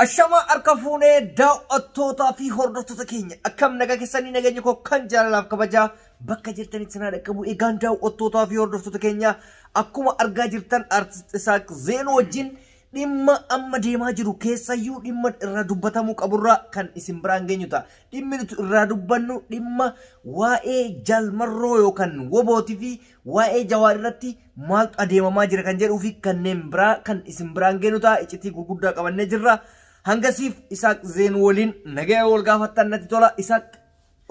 Ashama harka fuunee daawwattootaa fi hordoftoota keenya, akkam nagaa keessanii? Nageenya koo kan jaalalaaf kabajaa bakka jirtanitti sinaa dhaqqabu. Egaan daawwattootaa fi hordoftoota keenya, akkuma argaa jirtan Artist Isaaq Zeenuu wajjin dhimma amma deemaa jiru, keessayyuu dhimma irraa dubbatamuu qaburraa kan isin biraan geenyu ta'a. Dhimmi nuti irraa dubbannu dhimma waa'ee Jaalmarroo yookaan Wobootii fi waa'ee Jawaar irratti maaltu adeemamaa jira kan jedhuu fi kanneen biraa kan isin biraan geenyu ta'a. Iccitii gurguddaa qabannee jirra. Hangasiif Isaaq Zeenuu waliin nagaya wal gaafattan natti tola. Isaaq,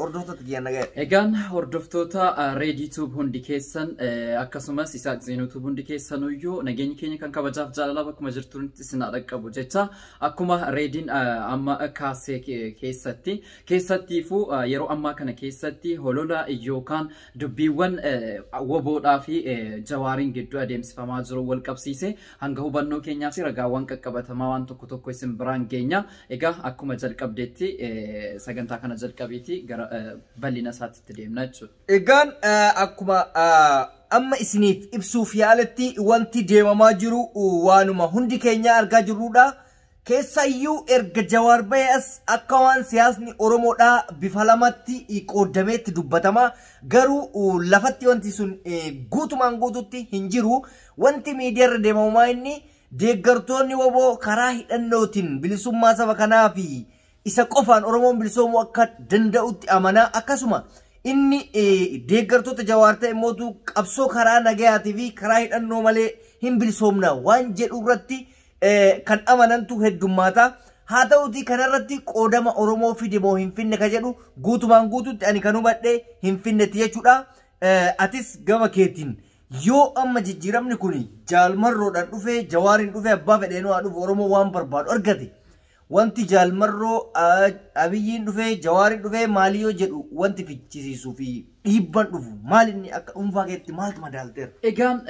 hordoftoota kiyya nagaya. Egaan hordoftoota Reedii Tuub hundi keessan, akkasumas Isaaq Zeenuu Tuub hundi keessanuyyuu, nageenyi keenya kan kabajaaf jaalalaa bakkuma jirtunitti isin haa dhaqqabu jecha, akkuma Reediin amma kaasee keessatti keessattiifuu yeroo ammaa kana keessatti holola yookaan dubbiiwwan Woboodhaa fi Jawaariin gidduu adeemsifamaa jiru wal qabsiise hanga hubannoo keenyaa fi ragaawwan qaqqabatamaa waan tokko tokko isin biraan geenya. Egaa akkuma jalqabdeetti sagantaa kana jalqabeeti gara bal'ina isaatti deemna jechuudha. Egaan akkuma amma isiniif ibsuuf yaaletti, wanti deemamaa jiru waanuma hundi keenya argaa jirrudha. Keessayyuu erga Jawaar bahee as akka waan siyaasni Oromoodhaa bifa lamatti qoodameetti dubbatama. Garuu lafatti wanti sun guutumaan guututti hin jiru. Wanti miidiyaarra deemamaa inni deeggartoonni Woboo karaa hidhannootiin bilisummaa saba kanaa fi isa qofaan Oromoon bilisoomuu akka danda'utti amanaa, akkasuma inni deeggartoota Jawaar ta'e mootu qabsoo karaa nagayaatii fi karaa hidhannoo malee hin bilisoomna waan jedhu irratti kan amanantu heddummaata. Haa ta'uti kanarratti qoodama Oromoo fide moo hin finne ka jedhu guutumaan guututti ani kan hubadhe hin finnetti jechuudha. Atis gama keetiin yoo amma jijjiiramni kun Jaalmarroodhaan dhufee, Jawaariin dhufee, abbaa fedheenuu haa dhufu, Oromoo waan barbaadu argate. Wanti Jaalmarroo Abiyyiin dhufee, Jawaariin dhufee maalii yoo jedhu wanti fichisiisuu fi dhiibban dhufu maal inni akka dhuunfaa keetti maaltu madaalteera? Egaan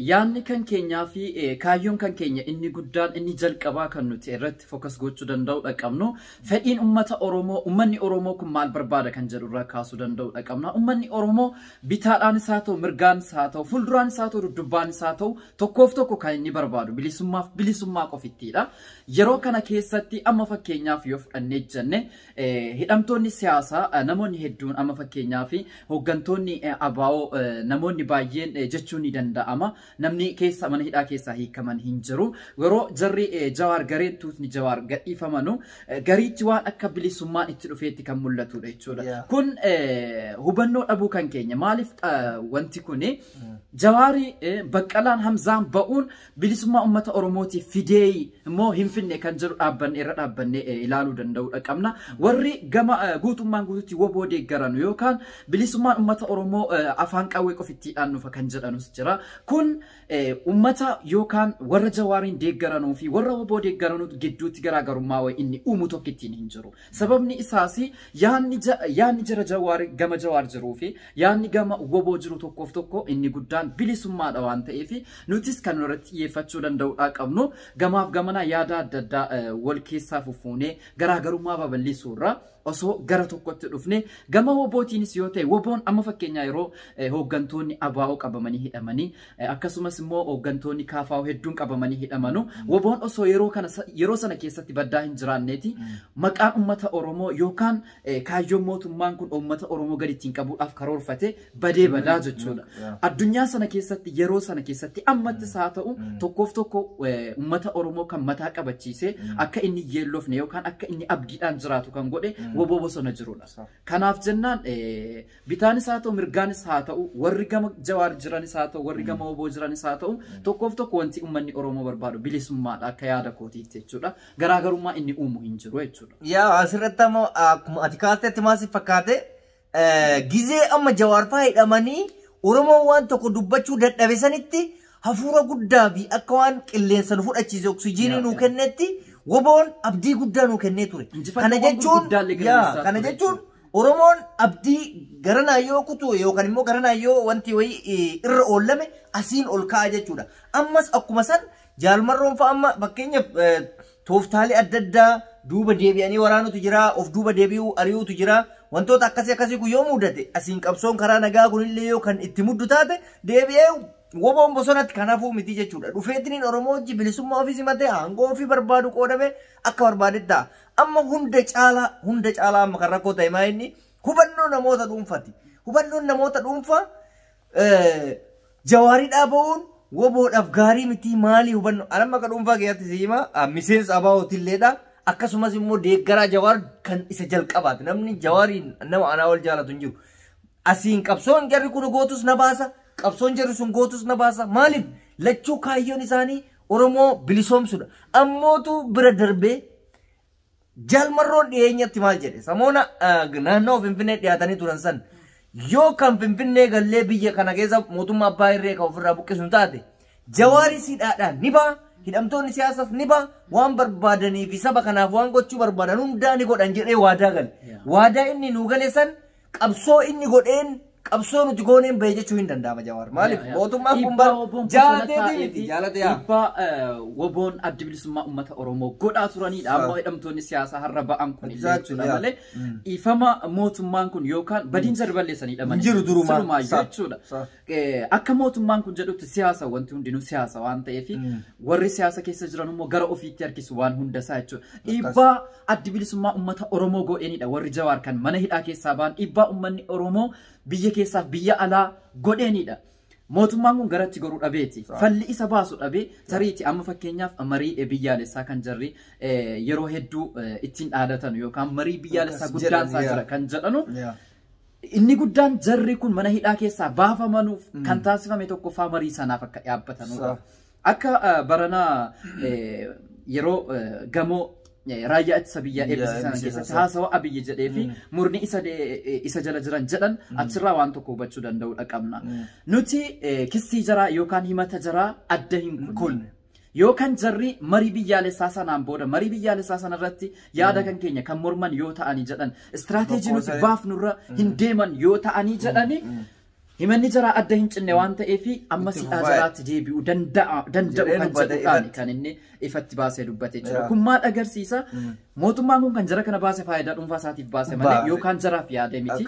yaadni kan keenyaa fi kaayyoon kan keenya inni guddaan, inni jalqabaa kan nuti irratti focus gochuu danda'u qabnu, fedhiin uummata Oromoo, uummanni Oromoo kun maal barbaada kan jedhu irraa kaasuu danda'u qabna. Uummanni Oromoo bitaadhaanis haa ta'u, mirgaanis haa ta'u, fuulduraanis haa ta'u, duddubbaanis haa ta'u, tokkoof tokko kan inni barbaadu bilisummaaf bilisummaa qofittiidha. Yeroo kana keessatti amma fakkeenyaaf yoo fudhannee jenne, hidhamtoonni siyaasaa namoonni hedduun, amma fakkeenyaaf hooggantoonni ABO namoonni baay'een jechuun ni danda'ama. Namni keessa mana hidhaa keessaa hiikaman hin jiru. Yeroo jarri Jawaar, gareen tuutni Jawaar gadhiifamanu, gariitti waan akka bilisummaan itti dhufeetti kan mul'atudha jechuudha. Kun hubannoo dhabuu kan keenya. Maaliif wanti kuni Jawaari, Baqqalaan, Hamzaan ba'uun bilisummaa uummata Oromootiif fidee immoo hin finne kan jedhu dhaabbanne irra dhaabbannee ilaaluu danda'udha qabna. Warri gama guutummaan guututti Woboo deeggaranu yookaan bilisummaan uummata Oromoo afaan qawwee qofittiidhaan dhufa kan jedhanus jira. Kun uummata yookaan warra Jawaariin deeggaranuu fi warra Woboo deeggaranuu gidduutti garaagarummaa wayii inni uumu tokkittiin hin jiru. Sababni isaas yaadni jara Jawaar gama Jawaar jiruu fi yaadni gama Woboo jiru tokkoof tokko, inni guddaan bilisummaadha waan ta'eef, nutis kan irratti xiyyeeffachuu danda'udha qabnu gamaaf gamanaa yaada adda addaa wal keessaa fufuunee garaagarummaa babal'isuurra osoo gara tokkotti dhufne, gama Wobootiinis yoo ta'e, Woboon amma fakkeenyaa yeroo hooggantoonni ABO qabamanii hidhamanii, akkasumas immoo hooggantoonni KFO hedduun qabamanii hidhamanu, Woboon osoo yeroo kana yeroo sana keessatti baddaa hin jiraanneeti maqaan uummata Oromoo yookaan kaayyoon mootummaan kun uummata Oromoo gadi ittiin qabuudhaaf karoorfate badee badaa jechuudha. Addunyaa sana keessatti, yeroo sana keessatti, ammattis haa ta'u, tokkoof tokko uummata Oromoo kan mataa qabachiise, akka inni yeelloofne yookaan akka inni abdiidhaan jiraatu kan godhe Woboo bosona jirudha. Kanaaf jennaan bitaanis haa ta'u, mirgaanis haa ta'u, warri gama Jawaar jiranis haa ta'u, warri gama Woboo jiranis haa ta'u, tokkoof tokko wanti uummanni Oromoo barbaadu bilisummaadha akka yaada kootiitti jechuudha. Garaagarummaa inni uumu hin jiru jechuudha. Yaa, asirratti amma akkuma ati kaastetti maal si fakkaate, gizee amma Jawaar fa'aa hidhamanii Oromoon waan tokko dubbachuu dadhabe sanitti hafuura guddaa fi akka waan qilleensa nu fudhachiise, oksijiinii nu kennetti, Woboon abdii guddaa nu kennee ture. Kana jechuun, kana jechuun Oromoon abdii garanaa yoo kutu yookaan immoo garanaa yoo wanti wayii irra oollame asiin ol ka'a jechuudha. Ammas akkuma san Jaalmarroon fa'a amma fakkeenyaaf tooftaalee adda addaa duuba deebi'anii waraanutu jira, of duuba deebi'uu ari'uutu jira. Wantoota akkasii akkasii kun yoo mudate, asiin qabsoon karaa nagaa kunillee yoo kan itti muddu taate, deebi'ee woboon bosonatti kanaafuu miti jechuudha. Dhufeetiniin Oromoo hojii bilisummaa ofii simatee aangoo ofii barbaadu qoodame akka barbaadetti ta'a. Amma hunda caalaa amma kan rakkoo ta'e maa inni hubannoo namoota dhuunfati. Hubannoon namoota dhuunfaa Jawaaridhaa ba'uun woboodhaaf gaarii miti maalii hubannoo. Anamma akka dhuunfaa keessatti si hima miseensa ABO'tiilleedha. Akkasumas immoo deeggaraa Jawaar kan isa jalqabaati. Namni Jawaariin nama anaa ol jaalatu hin jiru. Asiin qabsoon jarri kun gootus na baasa. Qabsoon jarri sun gootus na baasa. Maaliif lachuu kaayyoon isaanii Oromoo bilisoomsudha. Ammootu bira darbee Jaalmarroon dhiyeenyatti maal jedhe? Samoona naannoo Finfinnee dhiyaatanii turan san yoo kan Finfinnee gallee biyya kana keessa mootummaa abbaa irree kan ofirraa buqqisu taate Jawaari hidhaadhaan ni ba'a. Hidhamtoonni siyaasaas ni ba'a. Waan barbaadanii fi saba kanaaf waan gochuu barbaadan hundaa ni godhan jedhee waadaa gale. Waadaa inni nuu gale san qabsoo inni godheen qabsoo nuti gooneen bahe jechuu hin danda'ama Jawaar. Maaliif mootummaan kun jaalatee miti jaalatee yaa. Dhiibbaa woboon adda bilisummaa uummata Oromoo godhaa turanidha. Ammoo hidhamtoonni siyaasaa har'a ba'an kun illee jechuudha malee dhiifama mootummaan kun yookaan badiin jarri balleessanii hidhaman jiru durumaa jechuudha. Akka mootummaan kun jedhutti siyaasa wanti hundinuu siyaasa waan ta'eef warri siyaasa keessa jiran immoo gara ofiitti harkisu waan hundasaa jechuudha. Dhiibbaa adda bilisummaa uummata Oromoo godheenidha warri Jawaar kan mana hidhaa keessaa ba'an dhiibbaa uummanni Oromoo biyya keessaaf biyya alaa godheenidha. Mootummaan kun garatti goruu dhabeeti. Falli isa baasu dhabee tariiti amma fakkeenyaaf marii biyyaalessaa kan jarri yeroo hedduu ittiin dhaadatan yookaan marii biyyaalessaa guddaan isaa jira kan jedhanu. Inni guddaan jarri kun mana hidhaa keessaa baafamanuuf kan taasifame tokkoffaa marii sanaaf akka dhaabbatanudha. Akka baranaa yeroo gamoo raayyaa ittisa biyyaa eebbisiisan keessatti haasawa Abiyyi jedhee fi murni isa jala jiran jedhan achirraa waan tokko hubachuu danda'udha qabna. Nuti kissii jaraa yookaan himata jaraa adda hin kunne. Yookaan jarri marii biyyaalessaa sanaan booda marii biyyaalessaa sanarratti yaada kan keenya kan morman yoo ta'anii jedhan istiraateejii nuti baafnurra hin deeman yoo ta'anii jedhani himanni jaraa adda hin cinne waan ta'eef amma hidhaa jaraatti deebi'uu danda'u kan jedhuudhaan kan inni ifatti baasee dubbate jechuudha. Kun maal agarsiisa? Mootummaan kun kan jara kana baase faayidaa dhuunfaa isaatiif baase malee yookaan jaraaf yaade miti.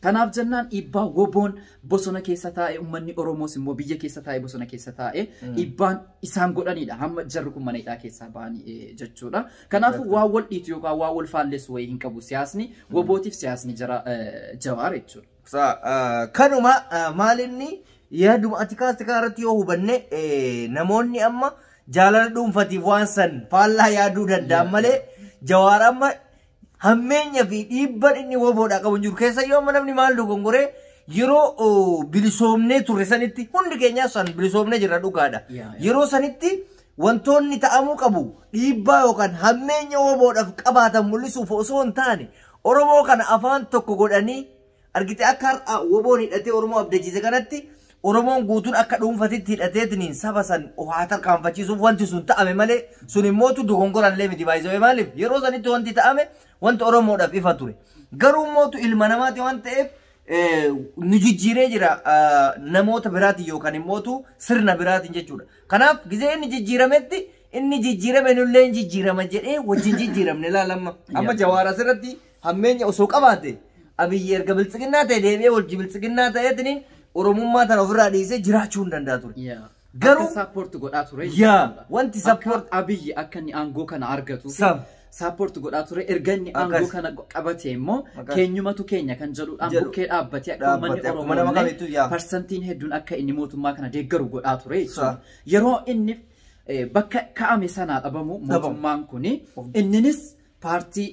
Kanaaf jennaan dhiibbaa woboon bosona keessa taa'e uummanni Oromoos immoo biyya keessa taa'e bosona keessa taa'e dhiibbaan isaan godhanidha. Hamma jarri kun mana hidhaa keessaa ba'anii jechuudha. Kanaafuu waan wal dhiitu yookaan waan wal faalleessu wayii hin qabu siyaasni wobootiif siyaasni jara Jawaar jechuudha. Kanuma maalinni yaaduma ati kaaste kanarratti yoo hubanne namoonni amma jaalala dhuunfatiif waan san faallaa yaaduu danda'an malee Jawaar amma hammeenya fi dhiibban inni woboodhaa qabu hin jiru. Keessa yoo amma namni maal dogongoree yeroo bilisoomnee turre sanitti hundi keenyaa san bilisoomnee jirra dhugaadha. Yeroo sanitti wantoonni ta'amuu qabu dhiibbaa yookaan hammeenya woboodhaaf qabaatan mul'isuuf osoo hin taane Oromoo kana afaan tokko godhanii argite akka har'a woboon hidhatee Oromoo abdachiise kanatti Oromoon guutuun akka dhuunfatitti hidhateetiniin saba san haa tarkaanfachiisuuf wanti sun ta'ame malee sun immootu dogongorallee miti baay'isee maaliif yeroo sanitti wanti ta'ame wanti Oromoodhaaf ifa ture. Garuu immootu ilma namaati waan ta'eef nu jijjiiree jira namoota biraatiin yookaan immootu sirna biraatiin jechuudha. Kanaaf gizee inni jijjiirametti inni jijjiirame nullee hin jijjiirama jedhee wajjin jijjiiramne ilaalamma. Amma Jawaar asirratti hammeenya osoo qabaate Abiyyi erga biltsiginnaa ta'e deebi'ee wajji biltsiginnaa ta'eetiniin Oromummaa tana ofirraa dhiisee jiraachuu hin danda'a ture. Garuu sappoorti godhaa ture. Wanti sappoorti Abiyyi akka inni aangoo kana argatu sappoorti godhaa ture erga inni aangoo kana qabate immoo keenyumatu keenya kan jedhuudhaan bukkee dhaabbatee akka uummanni Oromoo parsantiin hedduun akka inni mootummaa kana deeggaru godhaa ture jechuudha. Yeroo inni bakka kaa'ame sanaa dhabamu mootummaan kuni inninis paartii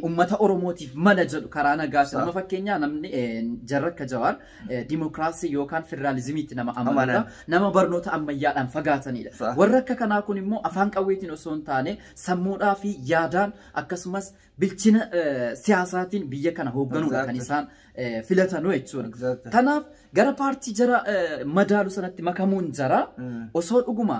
uummata Oromootiif mala jedhu karaa nagaa nama fakkeenyaa namni jarra akka Jawaar dimookiraasii yookaan federaalizimiitti nama amanudha. Nama barnoota ammayyaadhaan fagaatanidha. Warra akka kanaa kun immoo afaan qawweetiin osoo hin taane sammuudhaa fi yaadaan akkasumas bilchina siyaasaatiin biyya kana hoogganuudha kan isaan filatanu jechuudha. Kanaaf gara paartii jara madaalu sanatti makamuun jara osoo dhuguma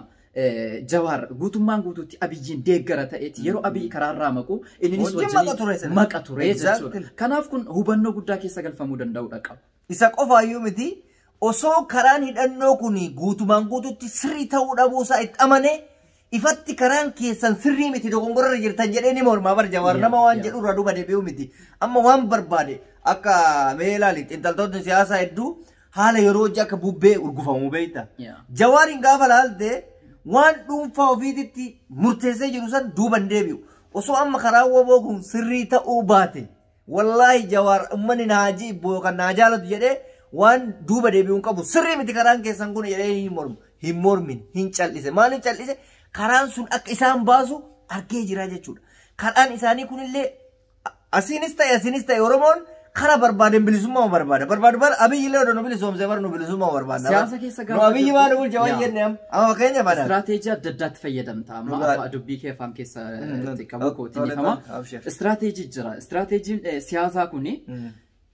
Jawaar guutummaan guutuutti Abiyyiin deeggara ta'eeti yeroo Abiyyi karaarraa maqu innis wajjin maqa ture jechuudha. Kanaaf kun hubannoo guddaa keessa galfamuu danda'udha qaba. Isa qofaayyuu miti osoo karaan hidhannoo kun guutumaan guutuutti sirrii ta'uu dhabuusaa itti amanee ifatti karaan keessan sirrii miti dogongorra jirtan jedhee ni mormaa bara Jawaar nama waan jedhu irraa duuba deebi'u miti. Amma waan barbaade akka mee ilaali xiinxaltoonni siyaasaa hedduu Haala yeroo hojii akka bubbee urgufamu beekta. Jawaariin gaafa laalte waan dhuunfaa ofiititti murteessee jiru san duuban deebi'u. Osoo amma karaa woboo kun sirrii ta'uu baate wallaahi Jawaar uummanni naa jibbu yookaan naa jaalatu jedhee waan duuba deebi'uu hin qabu. Sirrii miti karaan keessan kun jedhee hin mormu. Hin mormin, hin callise. Maaliif callise? Karaan sun akka isaan baasu argee jira jechuudha. Karaan isaanii kunillee asiinis ta'e asiinis ta'e Oromoon kara barbaaden bilisummaa barbaada. Barbaadu bara Abiyyi illee odoo nu bilisoomsee bara nu bilisummaa barbaadna. Siyaasa keessa gaafa nu Abiyyi maal bulcha waan jenne amma. Amma fakkeenya bana. Istiraateejii adda addaatti fayyadamta. Amma dubbii kee afaan keessa qabu kootiin ifama. Istiraateejii jira. Istiraateejiin siyaasaa kuni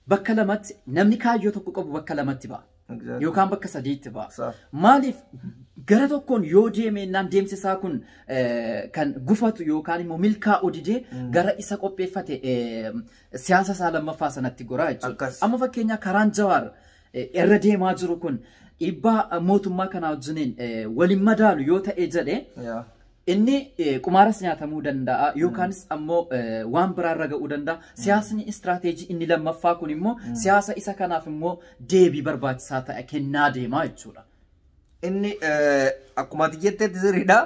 bakka lamatti namni kaayyoo tokko qabu bakka lamatti ba'a. Yookaan bakka sadiitti ba'a. Maaliif gara tokkoon yoo deemennaan deemsi isaa kun kan gufatu yookaan immoo milkaa'u didee gara isa qopheeffate siyaasa isaa lammaffaa sanatti goraa jechuudha. Amma fakkeenya karaan Jawaar irra deemaa jiru kun dhiibbaa mootummaa kanaa wajjiniin waliin madaalu yoo ta'e jedhee inni qumaaras nyaatamuu danda'a yookaanis ammoo waan biraarra ga'uu danda'a. Siyaasni istiraateejii inni lammaffaa kun immoo siyaasa isa kanaaf immoo deebii barbaachisaa ta'e kennaa deemaa jechuudha. Inni akkuma ati jettetti sirriidha.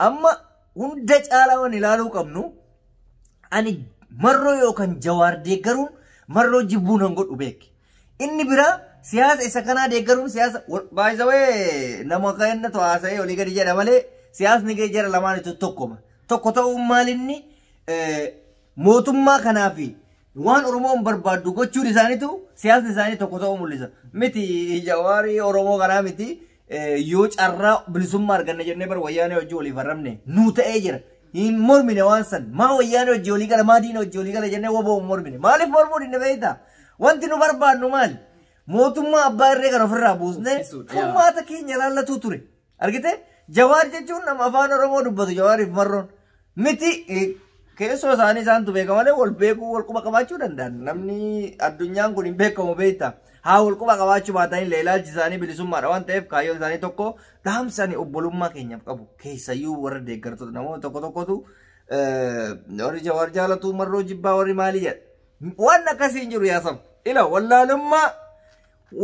Amma hunda caalaa waan ilaaluu qabnu ani marroo yookaan Jawaar deeggaruun marroo jibbuu nan godhu beeki. Inni biraa siyaasa isa kanaa deeggaruun siyaasa baay'isawee nama kennatu haasa'ee olii gadi jedha malee siyaasni kee jara lamaanitu tokkoma. Tokko ta'uun maalinni mootummaa kanaa fi waan Oromoon barbaaddu gochuun isaaniitu siyaasni isaanii tokko ta'uu mul'isa. Miti Jawaarii Oromoo kanaa miti yoo carraa bilisummaa arganne jennee bara wayyaanee hojii walii farramne nuu ta'ee jira. Hin mormine waan san maa wayyaanee hojii walii gala maa diina hojii walii gala jennee woboo hin mormine. Maaliif mormuu dinne beektaa? Wanti nu barbaadnu maali? Mootummaa abbaa irree kan ofirraa buusnee furmaata keenya ilaallatu ture. Argitee? Jawaar jechuun nama afaan Oromoo dubbatu Jawaariif marroon miti keessoo isaanii isaantu beeka malee wal beekuu wal quba qabaachuu danda'an. Namni addunyaan kun hin beekamu beekta. Haa wal quba qabaachuu baatanii illee ilaalchi isaanii bilisummaadha waan ta'eef kaayyoon isaanii tokko dhaamsanii obbolummaa keenyaaf qabu. Keessayyuu warra deeggartoota namoota tokko tokkotu warri Jawaar jaalatu marroo jibbaa warri maalii jedha. Waan akkasii hin jiru yaasam. Ila wallaalummaa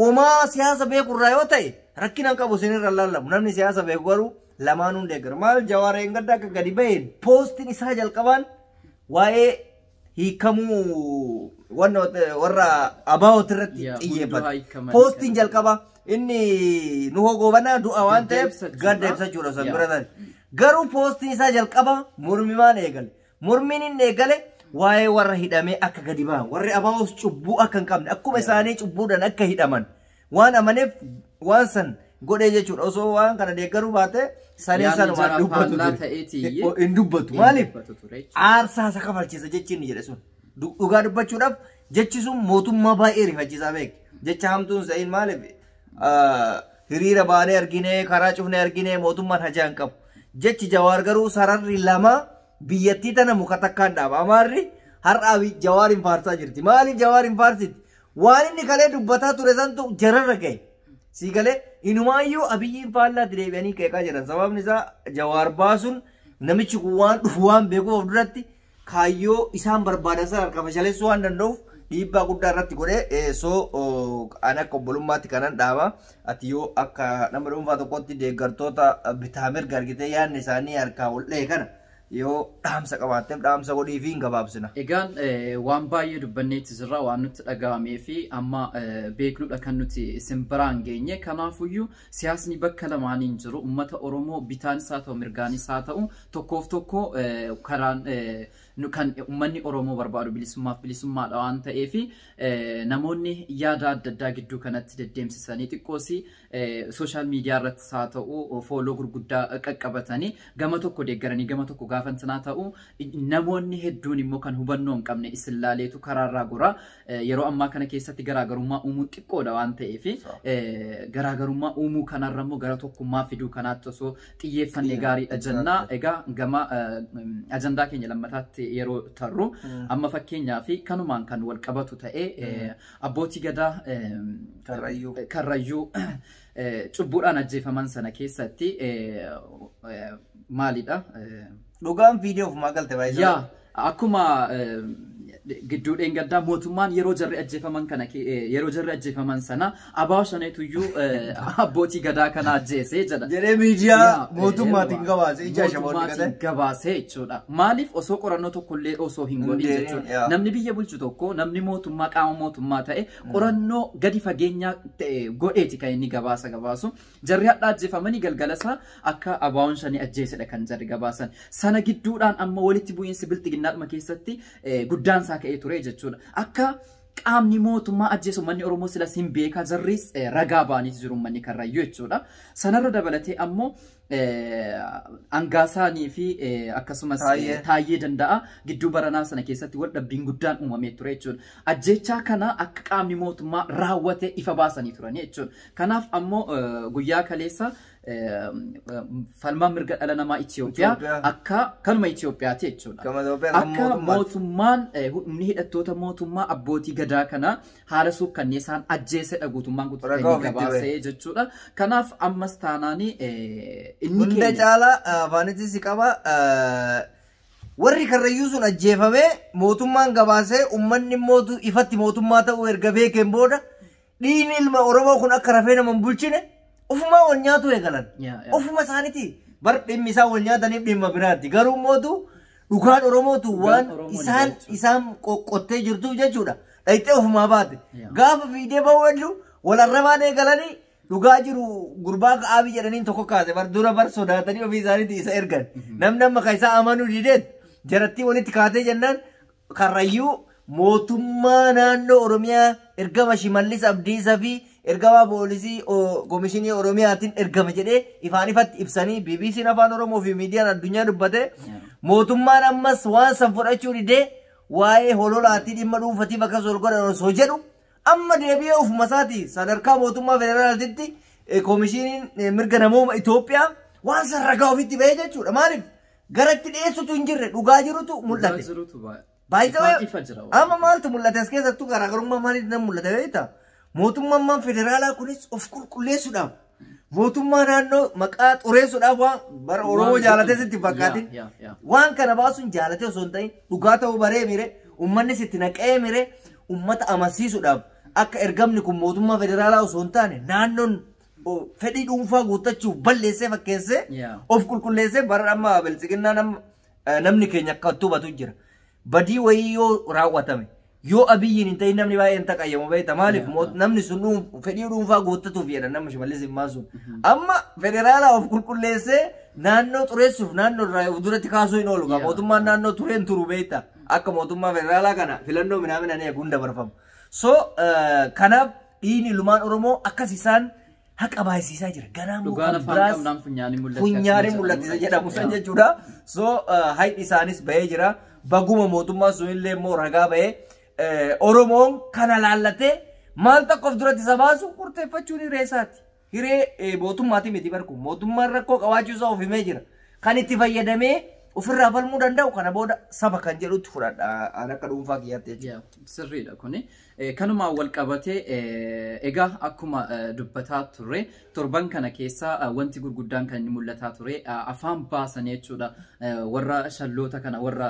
uumaa siyaasa beekurraa yoo ta'e rakkina qabu isinirra laallamu. Namni siyaasa beeku garuu lamaanuun deeggaru. Maal Jawaar eeggadda akka gadi baheen poostiin isaa jalqabaan waa'ee hiikamuu warra abaa'ooti irratti xiyyeeffate. Poostiin jalqaba inni nu hogoobanaa du'a waan ta'eef gadda ibsachuudha osoo bira ta'e. Garuu poostiin isaa jalqaba mormimaan eegale. Mormiin inni eegale waa'ee warra hidhamee akka gadi bahan warri abaa'oos cubbuu akka hin qabne akkuma isaanii cubbuudhaan akka hidhaman waan amaneef waan san godhee jechuudha. Osoo waan kana deeggaruu baate sanii sanumaan dubbatu ture. Hin dubbatu. Maaliif? Aarsaa isa kafalchiisa jechi inni jedhe sun. Dhugaa dubbachuudhaaf jechi sun mootummaa baay'ee rifachiisaa beek. Jecha hamtuun sa'iin maaliif? Hiriira baanee arginee karaa cufnee arginee mootummaan hajaa hin qabu. Jechi Jawaar garuu sararri lama biyyattii tana muka takkaan dhaaba. Amaarri har'a Jawaar hin faarsaa jirti. Maaliif Jawaar hin faarsiti? Waan inni kalee dubbataa ture santu jararra ga'e. Si galee inumaayyuu Abiyyiin faallaatti deebi'anii qeeqaa jiran. Sababni isaa Jawaar baasuun namichi kun waan dhufu waan beekuuf of duratti kaayyoo isaan barbaadan sana harka fashaleessuu waan danda'uuf dhiibbaa guddaa irratti godhee soo an akka obbolummaatti kanan dhaaba. Ati yoo akka nama dhuunfaa tokkotti deeggartoota bitaa mirga argitee yaadni isaanii harkaa ol dha'e kana yoo dhaamsa qabaatteef dhaamsa godhii fi hin gabaabsina. Egaan waan baay'ee dubbanneetti jirra waan nutti dhaga'amee fi amma beeknudha kan nuti isin biraan geenye. Kanaafuyyuu siyaasni bakka lamaaniin jiru uummata Oromoo bitaanis haa ta'u mirgaanis haa ta'u tokkoof tokko karaan kan uummanni Oromoo barbaadu bilisummaaf bilisummaadha waan ta'eef namoonni yaada adda addaa gidduu kanatti deddeemsisanii xiqqoosi sooshaal miidiyaa irrattis haa ta'u fooloo gurguddaa qaqqabatanii gama tokko deeggaranii gama tokko gaafantinaa ta'u namoonni hedduun immoo kan hubannoo hin qabne isin laaleetu karaarraa gora yeroo ammaa kana keessatti garaagarummaa uumuu xiqqoodha waan ta'eef garaagarummaa uumuu kanarra immoo gara tokkummaa fiduu kanaatti osoo xiyyeeffanne gaariidha jenna. Egaa gama ajandaa keenya lammataatti yeroo tarru amma fakkeenyaa fi kanumaan kan wal qabatu ta'ee abbootii gadaa Karrayyuu cubbuudhaan ajjeefaman sana keessatti maalidha? Dhugaan viidiyoo ofumaa galte baay'ee. Yaa akkuma Gidduu dheengaddaa mootummaan yeroo jarri ajjeefaman kana yeroo jarri ajjeefaman sana Abaa Shaneetuyyuu abbootii gadaa kana ajjeese jedha. Jedhee miidiyaa mootummaatiin gabaase ija shamoonni mootummaatiin gabaase jechuudha. Maaliif osoo qorannoo tokkollee osoo hin godhin jechuudha. Namni biyya bulchu tokko, namni mootummaa, qaama mootummaa ta'e, qorannoo gadi fageenyaa ta'e godheeti kan inni gabaasa gabaasu. Jarri hadhaa ajjeefamanii galgala isaa akka abaa'oon shanii ajjeesedha kan jarri gabaasan. Sana gidduudhaan amma walitti bu'iinsi bilxiginnaadhuma keessatti guddaan isaa ka'ee ture jechuudha. Akka qaamni mootummaa ajjeesu uummanni Oromoo silas hin beekaa, jarris ragaa ba'aniitu jiru uummanni Karrayyuu jechuudha. Sanarra dabalatee ammoo Angaasaanii fi akkasumas Taayyee Danda'a gidduu baranaa sana keessatti wal dhabbiin guddaan uumamee ture jechuudha. Ajjeechaa kana akka qaamni mootummaa raawwate ifa baasanii turanii jechuudha. Kanaaf ammoo guyyaa kaleessa falmaan mirga dhala namaa Itoophiyaa akka kanuma Itoophiyaati jechuudha. Akka mootummaan humni hidhattoota mootummaa abbootii gadaa kana haala suukkanneessaan ajjeesedha guutummaan guutuutti gabaasee jechuudha. Kanaaf ammas taanaanii inni Hunda caalaa afaanitti si qaba. Warri Karrayyuu sun ajjeefamee mootummaan gabaasee, uummanni mootu ifatti mootummaa ta'uu erga beekeen booda, dhiigni ilma Oromoo kun akka rafee nama hin bulchine ofumaa wal nyaatu eegalan. Ofuma isaaniiti. Bar dhimmi isaan wal nyaataniif dhimma biraati. Garuu mootu dhugaan Oromootu waan isaan isaan qoqqottee jirtuuf jechuudha. Dhayitee ofumaa baate. Gaafa fiidee bahuu hedduu wal arrabaan eegalanii, dhugaa jiru gurbaa Aabii jedhaniin tokko kaase, bar dura bar sodaatanii ofii isaaniitti isa ergan. Namni amma kan isaa amanuu dideet jarattii walitti kaatee jennaan, Karrayyuu mootummaa naannoo Oromiyaa ergama Shimallis Abdiisaa fi ergama poolisii komishinii Oromiyaatiin ergame jedhee ifaan ifatti ibsanii, BBC'n Afaan Oromoo fi miidiyaan addunyaa dubbate, mootummaan ammas waan san fudhachuu didee waa'ee hololaatii dhimma dhuunfatiif akkas ol godhan osoo jedhu, amma deebi'ee ofuma isaati sadarkaa mootummaa federaalaatitti koomishiniin mirga namooma Itoophiyaa waan san ragaa ofitti bahee jechuudha. Maaliif garatti dhiyeessutu hin jirre, dhugaa jirutu mul'ate. Baay'ee amma maaltu mul'ate as keessattuu, garaagarummaa maaliif nan mul'ate beektaa? Mootummaan maan federaalaa kunis of qulqulleessuudhaaf, mootummaa naannoo maqaa xureessuudhaaf, waan bara Oromoo jaalatee sitti fakkaatin waan kana baasuun jaalatee osoo hin ta'in, dhugaa ta'uu baree mire, uummanni sitti naqee mire, uummata amansiisuudhaaf akka ergamni kun mootummaa federaalaa osoo hin taane naannoon fedhii dhuunfaa guuttachuuf balleessee fakkeessee of qulqulleessee, bara amma biltsiginnaan amma namni keenya akka hubatu jira. Badii wayii yoo raawwatame, yoo Abiyyiin hin ta'in namni baay'een taqayyamu beekta. Maaliif namni sun fedhii dhuunfaa guuttatuuf jedha nama Shimallis Himmaa sun. Amma federaalaa of qulqulleessee naannoo xureessuuf naannoo irraa of duratti kaasuu hin oolu. Mootummaan naannoo tureen turu beekta. Akka mootummaa federaalaa kana filannoo minaamin ani eegu hunda barfamu. So kanaaf dhiigni ilmaan Oromoo akkas isaan haqa baay'isiisaa jira. Ganaa Dhugaan afaan qabnaan funyaanii mul'atti. Funyaanii mul'attisa jedhamu san jechuudha. So haydi isaanis bahee jira. Baguma mootummaan sunillee immoo ragaa bahee, Oromoon kana laallatee maal tokko of duratti isa baasu murteeffachuun hiree isaati. Hiree mootummaati miti barku. Mootummaan rakkoo qabaachuu isaa of himee jira. Kan itti fayyadamee ofirraa falmuu danda'u kana booda saba kan jedhutti fudhadha. An akka dhuunfaa kiyyaatti jechuudha. Sirriidha kuni. Kanumaan wal qabatee egaa akkuma dubbataa turre, torban kana keessa wanti gurguddaan kan inni mul'ataa ture afaan baasanii jechuudha. Warra shalloota kana, warra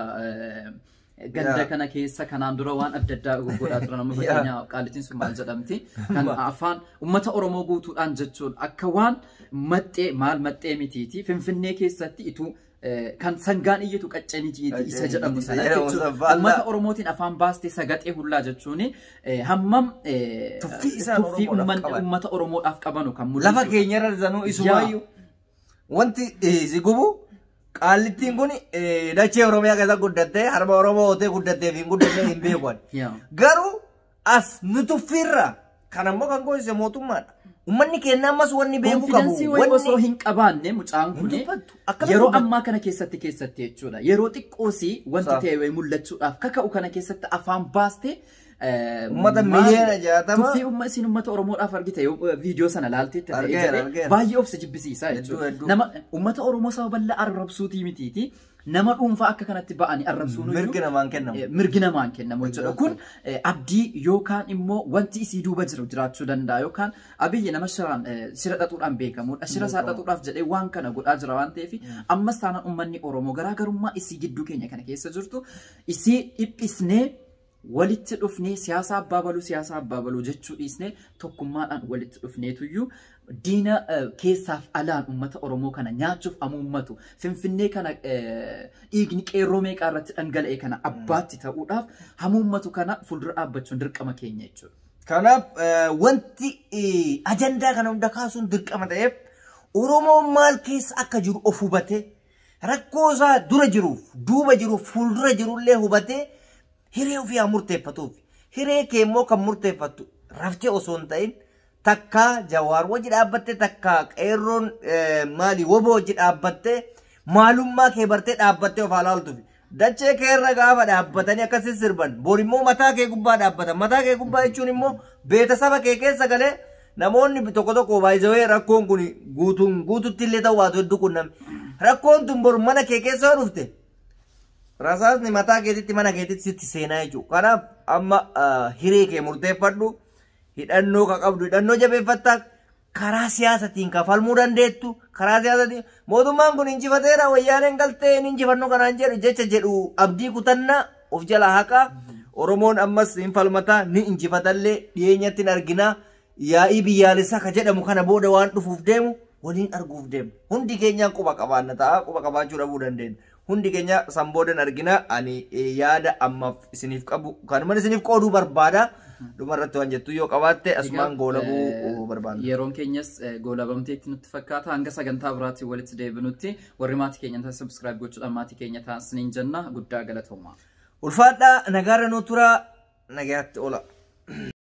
ganda kana keessa kanaan dura waan adda addaa godhaa turan, amma fakkeenyaaf qaalitiin sun maal jedhamti, kan afaan uummata Oromoo guutuudhaan jechuun akka waan maxxee maal maxxee mitiiti, Finfinnee keessatti ituu kan sangaan iyyitu qaccanii isa jedhamu sana jechuudha. Uummata Oromootiin afaan baastee sagaxee hullaa jechuun hammam tuffii uummata Oromoodhaaf qabanu kan mul'isu. Lafa keenyarra zanuu isumaayyuu wanti si gubu, qaallittiin kun dachee Oromiyaa keessa guddattee, harma Oromoo hootee guddattee fi hin guddattee hin beeku. Garuu as nu tuffiirra kan ammoo kan goosise mootummaadha. Uummanni keenya ammas wanni beeku qabu. Confidence wayii osoo hin qabaanne mucaan kun yeroo ammaa kana keessatti jechuudha. Yeroo xiqqoosii wanti ta'e wayii mul'achuudhaaf kaka'u kana keessatti afaan baastee Uummata miliyoona 60. Tuffii isin uummata Oromoodhaaf argite yoo viidiyoo sana laalteetta ta'e jedhee baay'ee of si jibbisiisa jechuudha. Nama uummata Oromoo saba bal'aa arrabsuutii mitiiti. Nama dhuunfaa akka kanatti ba'anii arrabsuun mirgi namaan kennamu. Mirgi namaan kennamu jechuudha. Kun abdii yookaan immoo wanti isii duuba jiru jiraachuu danda'a, yookaan Abiyyi nama shiraan shira xaxuudhaan beekamudha. Shira isaa xaxuudhaaf jedhee waan kana godhaa jira waan ta'eef, ammas taanaan uummanni Oromoo garaagarummaa isii gidduu keenya kana keessa jirtu isii dhiphisnee Walitti dhufnee siyaasa abbaa baluu siyaasa abbaa baluu jechuu dhiisnee tokkummaadhaan walitti dhufneetuyyuu diina keessaaf alaan uummata Oromoo kana nyaachuuf amuummatu Finfinnee kana dhiigni qeerroo meeqaa irratti dhangala'e kana abbaatti ta'uudhaaf hamuummatu kana fuuldura dhaabbachuun dirqama keenya jechuudha. Kanaaf wanti ajandaa kana hunda kaasuun dirqama ta'eef Oromoon maal keessa akka jiru of hubatee rakkoo isaa dura jiruuf duuba jiruuf fuuldura jirullee hubatee hiree ofii haa murteeffatuuf. Hiree kee immoo kan murteeffattu raftee osoo hin ta'in takka Jawaar wajji dhaabbattee takka qeerroon maali woboo wajji dhaabbattee maalummaa kee bartee dhaabbattee of haa laaltuuf. Dachee kee irra gaafa dhaabbatanii akkasii sirban bor immoo mataa kee gubbaa dhaabbatan. Mataa kee gubbaa jechuun immoo beeta saba kee keessa galee namoonni tokko tokko baay'isawee rakkoon kun guutuun guututti illee ta'uu baatu hedduu qunname. Rakkoon tun bor mana kee keessa yoo dhufte rasaasni mataa keetitti mana keetitti sitti seenaa jechuudha. Kanaaf amma hiree kee murteeffadhu hidhannoo ka qabdu hidhannoo jabeeffattaa karaa siyaasatiin kafalmuu dandeettu karaa siyaasatiin mootummaan kun injifateera wayyaaneen galtee inni injifannoo kanaan jedhu jecha jedhu abdii kutannaa of jalaa haqaa. Oromoon ammas hin falmataa ni injifatallee dhiyeenyatti hin arginaa yaa'ii biyyaalessaa ka jedhamu kana booda waan dhufuuf deemu waliin arguuf deemu. Hundi keenyaan quba qabaanna ta'a quba qabaachuu dhabuu dandeenya. Hundi keenya san booda hin argina ani yaada ammaaf isiniif qabu kanumaan isiniif qooduu barbaada. Dhumarratti waan jettu yoo qabaatte asumaan goolabuu barbaada. Yeroon keenyas goolabamteetti nutti fakkaata. Hanga sagantaa biraatti walitti deebinutti warri maatii keenya ta'an subscribe gochuudhaan maatii keenya ta'an isiniin jenna guddaa galatoomaa. Ulfaadhaa nagaarra nuu turaa nagaatti oola.